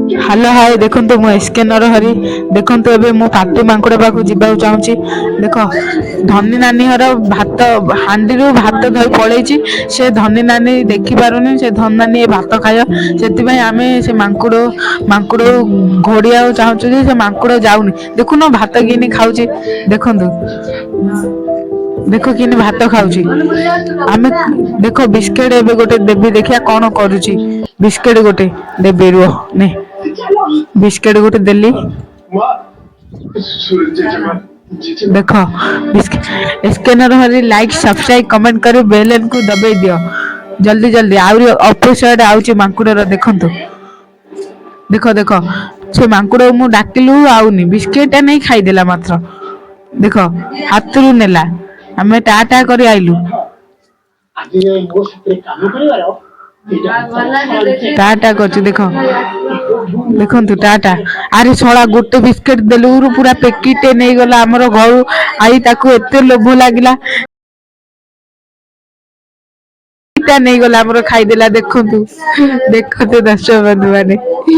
Hello hi, ଦେଖନ୍ତୁ ମୁଁ S K Narahari. ଦେଖନ୍ତୁ, ଏବେ ମୁଁ ପାତି ମାଙ୍କଡ଼ ପାଖକୁ ଯିବାକୁ ଚାହୁଁଛି। ଦେଖ, ଧନୀ ନାନୀ ଘର ଭାତ ହାଣ୍ଡିରୁ ଭାତ ଧରି ପଳେଇଛି। ସେ ଧନୀ ନାନୀ ଦେଖିପାରୁନି, ସେ ଧନୀ ନାନୀ ଏ ଭାତ ଖାଇବ। ସେଥିପାଇଁ ଆମେ ସେ ମାଙ୍କଡ଼ ଘୋଡ଼ିବାକୁ ଚାହୁଁଛୁ ଯେ ସେ ମାଙ୍କଡ଼ ଯାଉନି। ଦେଖୁନ, ଭାତ କିନି ଖାଉଛି। ଦେଖନ୍ତୁ, ଦେଖ କିନି ଭାତ ଖାଉଛି। ଆମେ ଦେଖ, ବିସ୍କେଟ ଏବେ ଗୋଟେ ଦେବି, ଦେଖିବା କଣ କରୁଛି। ବିସ୍କେଟ ଗୋଟେ ଦେବି, ରୁହ। ନେ, ବିସ୍କେଟ ଗୋଟେ ଦେଲି। ଦେଖ, SK Narahari like, subscribe, comment କରି ବେଲ୍ କୁ ଦବେଇ ଦିଅ ଜଲ୍ଦି ଜଲ୍ଦି। ଆହୁରି ଅପୋଜିଟ୍ ଆଉଛି ମାଙ୍କଡ଼ର। ଦେଖନ୍ତୁ, ଦେଖ ଦେଖ, ସେ ମାଙ୍କଡ଼ ମୁଁ ଡାକିଲୁ ଆଉନି, ବିସ୍କେଟଟା ନେଇ ଖାଇଦେଲା। ମାତ୍ର ଦେଖ, ହାତରୁ ନେଲା। ଆମେ ଟା ଟା କରି ଆଇଲୁ। ଆଜି ଯାଏ ମୋ ସାଥିରେ କାମ କରିବାର ଏଇଟା ଟା ଟା କରୁଛି, ଦେଖ। ଦେଖନ୍ତୁ, ଟା ଟା। ଆରେ ଶଳା, ଗୋଟେ ବିସ୍କେଟ ଦେଲୁ, ପୁରା ପେକିଟେ ନେଇଗଲା ଆମର ଘରୁ। I, ତାକୁ ଏତେ ଲୋଭ ଲାଗିଲା ଟା ନେଇଗଲା ଆମର, ଖାଇଦେଲା। ଦେଖନ୍ତୁ ଦେଖନ୍ତୁ, ଦର୍ଶକ ବନ୍ଧୁ ମାନେ।